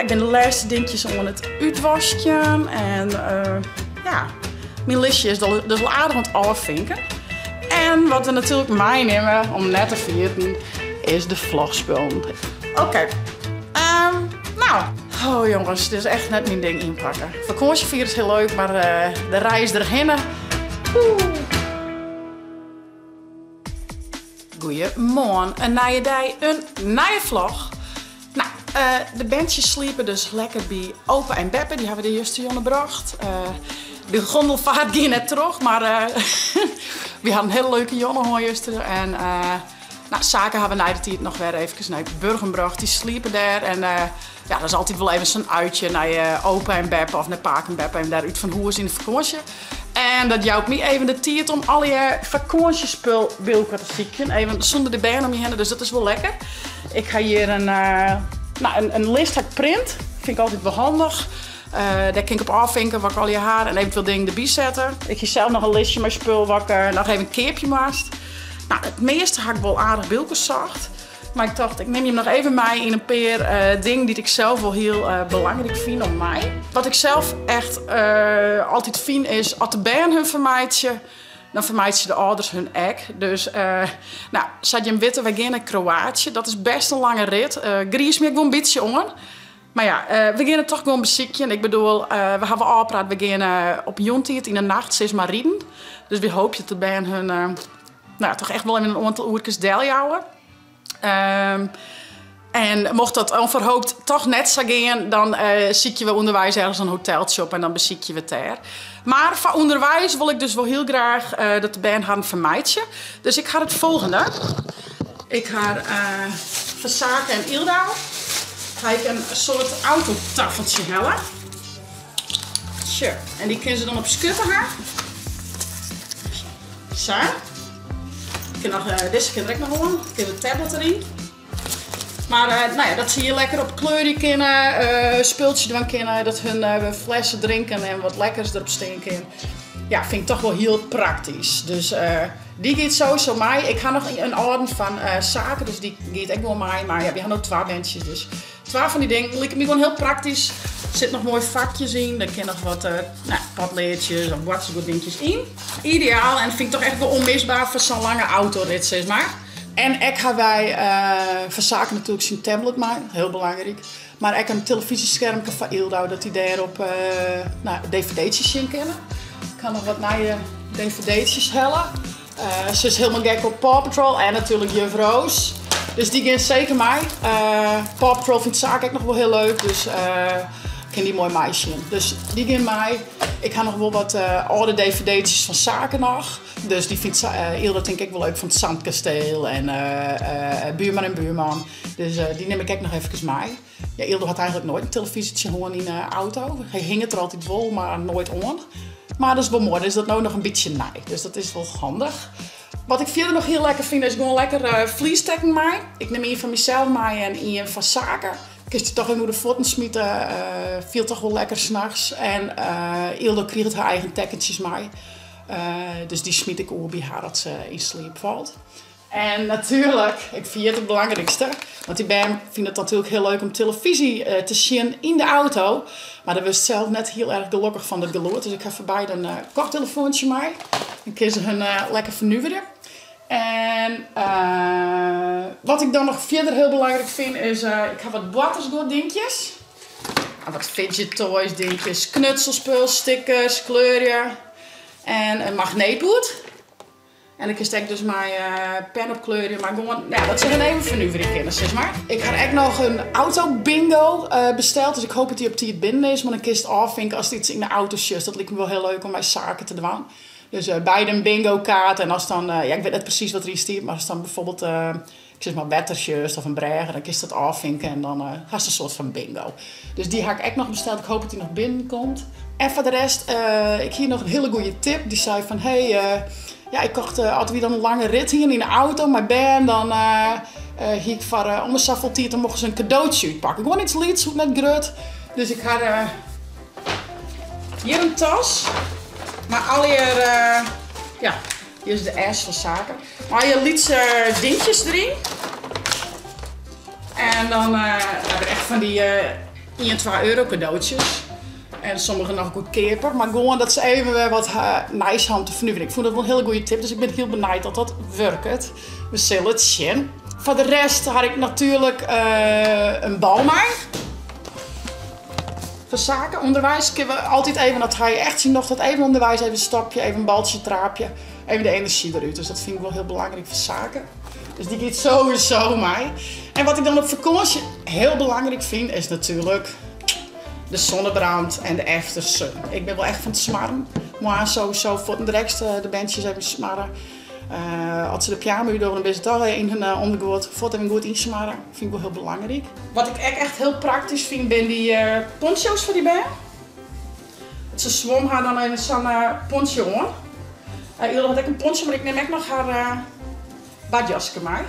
Ik bin de lêste dinkjes oan it útwaskjen en ja, myn listje is dus al aardich oan it ôffinken. En wat we natuerlik meinimme om net te ferjitten is de vlogspullen. Oké, nou, oh jonges, dit is echt net myn ding ynpakke. Fakânsje fiere is hiel leuk, mar de reis derhinne, oeh. Goeiemoarn, in nije dei, in nije vlog. Nou, de berntsjes sliepe dus lekker by opa en beppe. Dy hawwe we der justerjûn brocht. De gondelvaart gie net troch, mar wy ha in hiele leuke jûn hân juster. En nou, Sake hawwe we nei de tiid noch wer efkes nei Burgum brocht. Dy sliepe dêr en ja, dat is altyd wol even sa'n uitje nei opa en beppe of nei pake en beppe en dêr út fan hûs yn de fakânsje. En dat jout my even de tiid om allegear fakânsjespul by elkoar te sykjen. Even sûnder de bern om my hinne, dus dat is wol lekker. Ik ha hjir in, nou, in list ha ik print. Fyn ik altyd wol handich. Dêr kin ik op ôfvinke wat ik allegear ha en eventueel dingen derby sette. Ik hie sels noch in listje mei spul wat ik noch even keapje moast. Nou, it measte ha ik wol aardich by elkoar socht. Mar ik tocht, ik nim jim noch even mei yn in pear dingen dy't ik sels wol hiel belangryk fyn om mei. Wat ik sels echt altyd fyn is, as de bern hun fermeitsje, dan fermeitsje de âlders hun ek. Dus, nou, sa't jim witte, wy gean nei Kroatië. Dat is best in lange rit. Griist my ek wol in bytsje oan. Mar ja, we gean it toch gewoan besykjen. Ik bedoel, we hawwe ôfpraat, we gean op jûntiid yn 'e nacht sis mar riden. Dus wy hoopje dat de bern hun, nou ja, toch echt wol even in oantal oerkes deljouwe. En mocht dat onverhoopt toch net sa gean, dan sykje we ûnderweis ergens in hoteltsje op en dan besykje we it dêr. Mar foar ûnderweis wol ik dus wol hiel graach dat de bern harren fermeitsje. Dus ik ha it folgjende. Ik ha foar Sake en Yldau ha ik in soart autotaffeltsje helle. Sjoch, en dy kinne se dan op skutte ha. Sa. Kin noch, dizze kin der ek noch oan. Kin de tablet deryn. Mar nou ja, dat se hjir lekker op kleurje kinne, spultsje dwaan kinne, dat hun flesse drinken en wat lekkers derop stean kin. Ja, fyn ik toch wol hiel praktysk. Dus dy giet sowieso mei. Ik ha noch in âlden fan Sake, dus dy giet ek gewoan mei. Mar ja, wy ha no twa berntsjes, dus twa fan dy dingen liket my gewoan hiel praktysk. Der sit noch moai fakjes yn, der kin noch wat nou, potleadsjes of boadskipdinkjes yn. Ideaal en fyn ik toch echt wol onmisbaar foar sa'n lange autorit, sis mar. En ek ha wy foar Sake natuerlik syn tablet mei, hiel belangryk. Mar ek in telefyzjeskermke foar Yldau, dat dy dêrop nou, dvd'tsjes sjen kinne. Ik ha noch wat nije dvd'tsjes helle. Se is hielendal gek op Paw Patrol en natuerlik Juf Roos. Dus dy gean seker mei. Paw Patrol fynt Sake ek noch wol hiel leuk, dus kin dy moai meisjen. Dus dy gean mei. Ik ha noch wol wat âlde dvd'tsjes fan Sake noch. Dus dy fynt Yldau tink ik ek wol leuk, fan it Zandkasteel en Buurman en Buurman. Dus dy nim ik ek noch efkes mei. Ja, Yldau hat eigenlik noait in telefyzjetsje hân yn 'e auto. Hy hinget der altyd wol, mar noait oan. Mar dat is wol moai, dan is dat no noch in bytsje nij. Dus dat is wol handich. Wat ik fierder noch hiel lekker fyn is gewoan lekker fleecetekken mei. Ik nim ien foar mysels mei en ien foar Sake. Kinst dy toch even oer de fuotten smite, fielt toch wol lekker nachts. En Yldau kriget har eigen tekkentsjes mei. Dus dy smyt ik oer by har as se yn sliep falt. En natuerlik, ik ferjit it belangrykste, want dy bern fine it natuerlik hiel leuk om telefyzje te sjen yn de auto. Mar dêr wurdst sels net hiel erch gelokkich fan dat gelûd. Dus ik ha foar beide in koptelefoantsje mei. Dan kinne se hun lekker fernuverje. En wat ik dan noch fierder hiel belangryk fyn is, ik ha wat boartersguoddinkjes. Wat fidget toys dinkjes, knutselspul, stickers, kleurje en in magneetboerd. En dan kinst ek dus mei pen op kleurje, mar gewoan, ja, dat se hun even fernuverje kinne, sis mar. Ik ha ek noch in auto-bingo besteld, dus ik hoop dat dy op tiid binnen is. Mar dan kinst ôfvinke ast iets yn de auto sjochst. Dat liket my wol hiel leuk om mei Sake te dwaan. Dus beide in bingo-kaart en ast dan, ja, ik wit net presys wat deryn stiet, mar ast dan bijvoorbeeld, ik sis mar wetter sjochst of in brêge, dan kinst dat ôfvinke en dan hast in soart fan bingo. Dus dy ha ik ek noch besteld. Ik hoop dat dy noch binnenkomt. En foar de rest, ik hie noch in hiele goede tip. Dy sei fan, hey, ja, ik kocht, as wy dan in lange rit hiene yn de auto mei bern, dan hie ik foar om 'e safolle tiid, dan mochten se in kadootsje útpakke. Gewoan iets lyts, hoecht net grut. Dus ik ha hjir in tas mei allegear, ja, hjir is de S fan Sake. Mei allegear lytse dinkjes deryn. En dan ha ik echt fan dy. Ien, twa euro kadootsjes. En sommige noch goedkeaper. Mar gewoan dat se even wer wat nijs ha om te fernuveren. Ik fûn dat wol in hiele goede tip, dus ik bin hiel benijd oft dat wurket. We sille it sjen. Foar de rest ha ik natuerlik in bal mei. Foar Sake ûnderweis kinne we altyd even, as hy echt syn nocht hat, even ûnderweis even stopje, even in baltsje traapje. Even de enerzjy derút. Dus dat fyn ik wol hiel belangryk foar Sake. Dus dy giet sowieso mei. En wat ik dan op fakânsje hiel belangryk fyn is natuerlik de zonnebrand en de aftersun. Ik bin wol echt fan it smarren. Moarns sowieso fuortendreks de berntsjes even smarre. As se de pyjama útdogge dan binne se toch yn hun ûnderguod. Fuort even goed ynsmarre. Fyn ik wol hiel belangryk. Wat ik ek echt hiel praktysk fyn binne dy poncho's foar dy bern. As se swom ha dan even sa'n poncho oan. Ylda hat ek in poncho, mar ik nim ek noch har badjaske mei.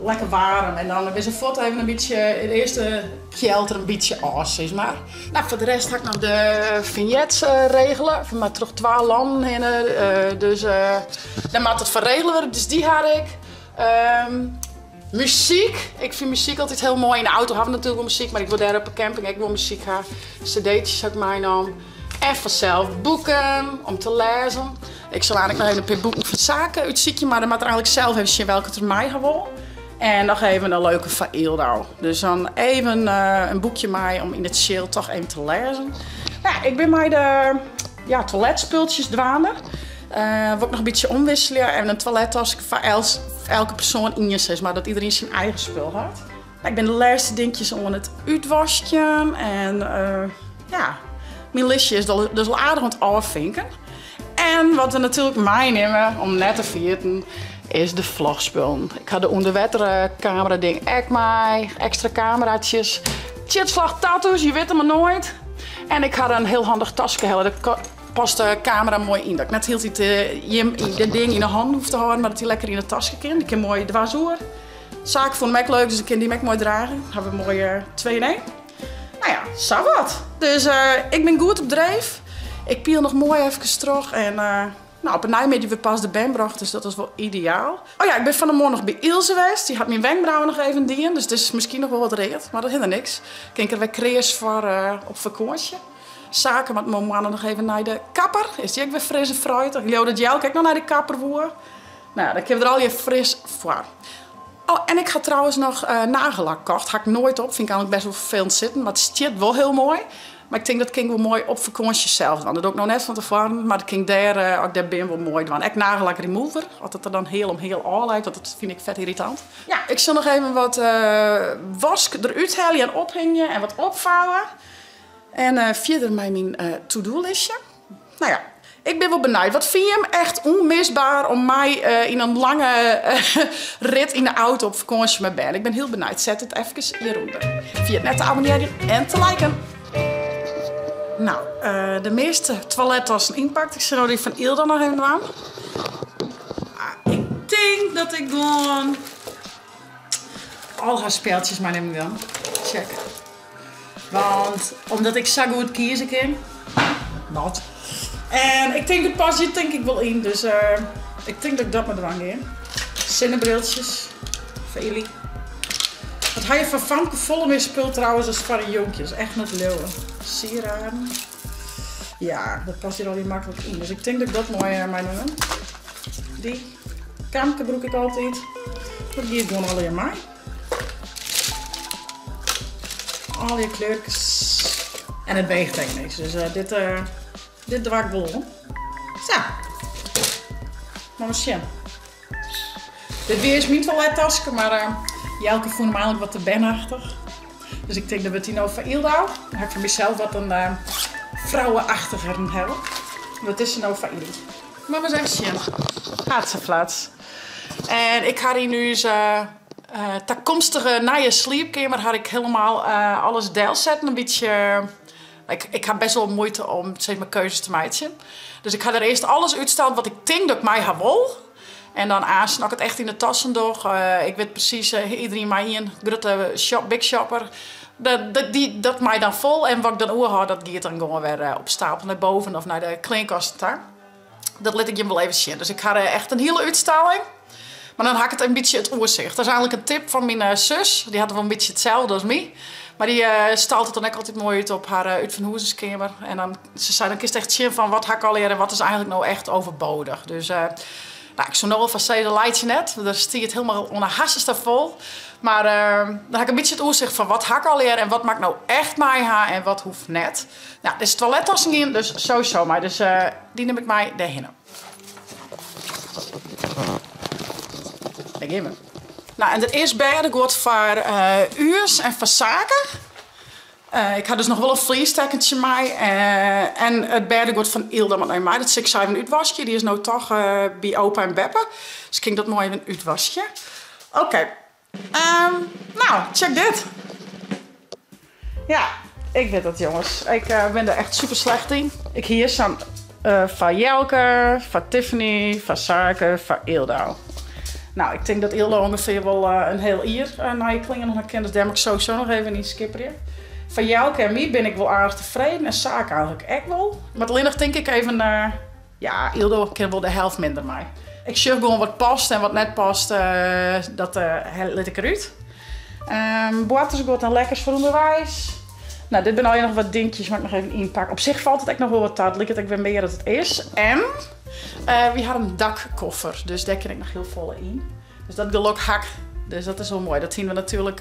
Lekker waarm en dan binne se fuort even in bytsje, de earste kjeld der in bytsje ôf sis mar. No, foar de rest ha ik noch de finjets regele, mar troch twa lannen hinne, dus dêr moat it foar regele wurde, dus dy ha ik. Muzyk, ik fyn muzyk altyd hiel moai. Yn de auto ha we natuerlik wol muzyk, mar ik wol dêr op de camping ek wol muzyk ha. Cd'tjes ha ik meinaam. En fansels boeken om te lêzen. Ik sil eigentlik noch even in pear boeken fan Sake útsykje, mar dan moat er eigentlik sels even sjen welke er mei ha wol. En noch even in leuke foar Yldo. Dus dan even in boekje mei om yn it tsjil toch even te lêzen. Nou, ik bin mei de ja, toiletspultsjes dwaande. Wol ik noch in bytsje omwisselje en in toilettaske foar elke persoan ien, sis mar, dat iedereen syn eigen spul hat. Ik bin de lêste dinkjes oan it útwaskjen en ja, myn listje is dus al aardich oan it ôfvinken. En wat we natuerlik meinimme, om net te ferjitten, is de vlogspullen. Ik ha de ûnderwetterkamera ding ek mei, ekstra kameratsjes, tsjitslach tattoos, je witte mar noait. En ik ha in hiel handich taske helle, dêr past de kamera moai yn. Dat ik net hieltyd jim dit ding yn 'e hannen hoech te hâlden, mar dat dy lekker yn 'e taske kin. Dy kin moai dwers oer. Sake fûn him ek leuk, dus ik kin dy ek moai drage. Ha we moai 2 yn 1. Nou ja, sa wat. Dus ik bin goed op dreef. Ik piel noch moai efkes troch en nou, op 'e neimiddei wurdt pas de bern brocht, dus dat is wol ideaal. Oh ja, ik bin fan 'e moarn noch by Ilse west. Dy hat myn wenkbrauwen noch even dien, dus it is miskien noch wol wat read, mar dat hinderet niks. Kin ik der wer kreas foar op fakânsje. Sake moat moarn noch even nei de kapper. Is dy ek wer fris en fruitich. Ik leau dat Jelke ek noch nei de kapper woe. Nou ja, dan kinne we der allegear fris foar. Oh, en ik ha trouwens noch nagellak kocht. Ha ik noait op, fyn ik eigentlik best wol ferfelend sitten, mar it stiet wol hiel moai. Mar ik tink dat kin ik wol moai op fakânsje sels dwaan. Dat doch ik no net fan tefoaren, mar dat kin ik dêr, as ik dêr bin, wol moai dwaan. Ek nagellak remover, as it der dan heal om heal ôf leit, want dat fyn ik fet yrritant. Ja, ik sil noch even wat wask derút helje en ophingje en wat opfouwe. En fierder mei myn to-do-listje. Nou ja, ik bin wol benijd. Wat fine jim echt ûnmisbaar om mei yn in lange rit yn de auto op fakânsje mei bern? Ik bin hiel benijd. Set it efkes hjirûnder. Ferjit net te abonnearjen en te liken. Nou, de measte toilettassen ynpakt. Ik sil no dy fan Ylda noch even dwaan. Ah, ik tink dat ik gewoan al har spjeldsjes meinimmen gean. Check. Want omdat ik sa goed kieze kin. Wat? En ik tink it past hjir tink ik wol yn, dus ik tink dat ik dat mar dwaan gean. Sinnebriltsjes foar Ily. Wat ha je foar famke folle mear spul trouwens as foar in jonkje. Dat is echt net te leauwen. Sieraden. Ja, dat past hjir allegear maklik yn. Dus ik tink dat ik dat moai meinim. Dy kamke brûk ik altyd. Dat giet gewoan allegear mei. Allegear kleurkes. En it weegt ek niks, dus dit, dit doar ik wol oan. Sa. Mar we sjen. Dit wie earst myn toilettaske, mar Jelke fûn him eigentlik wat te bernachtich. Dus ik tink dat wurdt dy no foar Yldo. Dan ha ik foar mysels wat in frouwe-achtiger helle. Dat is se no foar Yldo. Mar we ris even sjen. Hatseflats. En ik ha yn ús takomstige nije sliepkeamer ha ik helemaal alles delsetten. In bytsje, ik ha best wol muoite om sis mar keuzes te meitsjen. Dus ik ha der earst alles útstald wat ik tink dat ik mei ha wol. En dan aanst as ik it echt yn de tassen doch, ik wit presys, iderien mei ien grutte big shopper. Dat mei dan fol en wat ik dan oerhâld, dat giet dan gewoan wer op stapel nei boven of nei de kleankasten ta. Dat lit ik jim wol even sjen. Dus ik ha echt in hiele útstalling. Mar dan ha ik it in bytsje it oersicht. Dat is eigentlik in tip fan myn sus. Dy hat wol in bytsje itselde as my. Mar dy stalt it dan ek altyd moai út op har útfanhûzerskeamer. En dan, se sei, dan kinst echt sjen fan wat ha ik allegear en wat is eigentlik no echt overbodig. Dus no, ik soe no wol fan sizze, laitsje net, want der stiet hielendal oan 'e harsens ta fol. Mar dan ha ik in bytsje it oersicht fan wat ha ik allegear en wat moat ik no echt mei ha en wat hoecht net. No, dizze toilettassen gean dus sowieso mei, dus dy nim ik mei dêrhinne. Dêr gean we. No, en der is bêdeguod foar ús en foar Sake. Ik ha dus noch wol in fleecetekkentsje mei en it bêdeguod fan Ylda moat noch mei. Dat sil ik sa even útwaskje. Dy is no toch by opa en beppe. Dus kin ik dat moai even útwaskje. Oké. No, check dit. Ja, ik wit it jonges. Ik bin der echt super slecht yn. Ik hie sa'n foar Jelke, foar Tiffany, foar Sake, foar Ylda. No, ik tink dat Ylda ûngefear wol in hiel jier nije klean noch ha kin, dus dêr moat ik sowieso noch even yn skipperje. Foar Jelke en my bin ik wol aardich tefreden en Sake eigentlik ek wol. Moat allinnich tink ik even, ja, Ylda kin wol de helft minder mei. Ik sjoch gewoan wat past en wat net past, dat lit ik derút. Boartersguod en lekkers foar ûnderweis. No, dit binne allegear noch wat dinkjes, moat ik noch even ynpakke. Op sich falt it ek noch wol wat ta, it liket ek wer mear as it is. En wy ha in dakkoffer, dus dêr kin ek noch hiel folle yn. Dus dat gelok ha ik, dus dat is wol moai. Dat hiene we natuerlik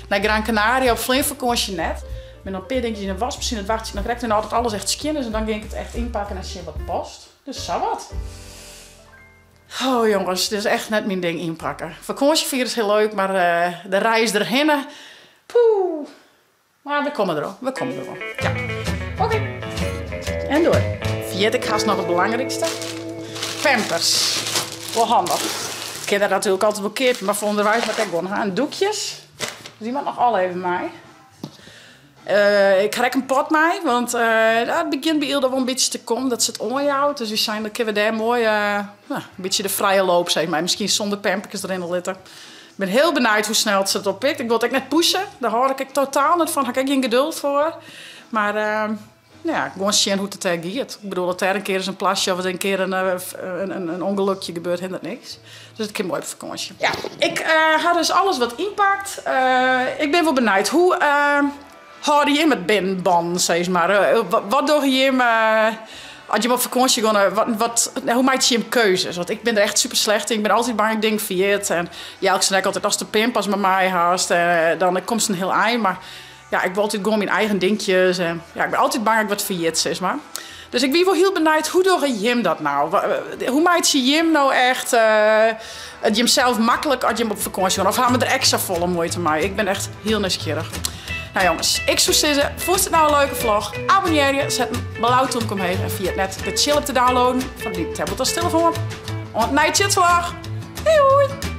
nei Gran Canaria op fleanfakânsje net. Der binne noch in pear dinkjes yn de waskmasine, dat wachtsje ik noch krekt even ôf dat alles echt skjin is en dan gean ik it echt ynpakken en sjen wat past. Dus sa wat. Oh jonges, dit is echt net myn ding ynpakke. Fakânsjefiere is hiel leuk, mar de reis derhinne, poeh. Mar we komme der wol, we komme der wol. Ja, oké. En doei. Ferjit ik hast noch it belangrykste. Pampers. Wol handich. Ik kin der natuerlik altyd wol keapje, mar foar ûnderweis moat ek gewoan ha. En doekjes. Dus dy moat noch al even mei. Ik ha ek in pot mei, want it begjint by Ylda wol in bytsje te kommen dat se it oanjout. Dus wy seinen, dan kinne we dêr moai in bytsje de frije loop, sis mar. Miskien sûnder pamperkes derhinne litte. Ik bin hiel benijd hoe snel se it oppikt. Ik wol it ek net pushe, dêr hâld ik ek totaal net fan, ha ik ek gjin geduld foar. Mar ja, gewoan sjen hoe't it dêr giet. Ik bedoel, as dêr in kear ris in plasje of in kear in ûngelokje gebeurt, hinderet niks. Dus it kin moai op fakânsje. Ja, ik ha dus alles wat ynpakt. Ik bin wol benijd, hoe hâlde jim it binnen bannen, sis mar? Wat dogge jim as jim op fakânsje geane? Wat, hoe meitsje jim keuzes? Want ik bin der echt super slecht yn. Ik bin altyd bang dat ik dingen ferjit. En Jelke sei ek altyd, ast de pinpas mar mei hast, dan komst in hiel ein. Mar ja, ik wol altyd gewoan myn eigen dinkjes en ja, ik bin altyd bang dat ik wat ferjit, sis mar. Dus ik wie wol hiel benijd, hoe dogge jim dat no? Hoe meitsje jim no echt it jimsels maklik as jim op fakânsje gean? Of ha we der ek safolle muoite mei? Ik bin echt hiel nijsgjirrich. Nou jonges, ik soe sizze, fûnst it no in leuke vlog? Abonnearje, set in blau tûmke omheech en ferjit net de Tsjil-app te downloaden foar dyn tablet as telefoan. Oant nije Tsjilvlog! Hoi hoi!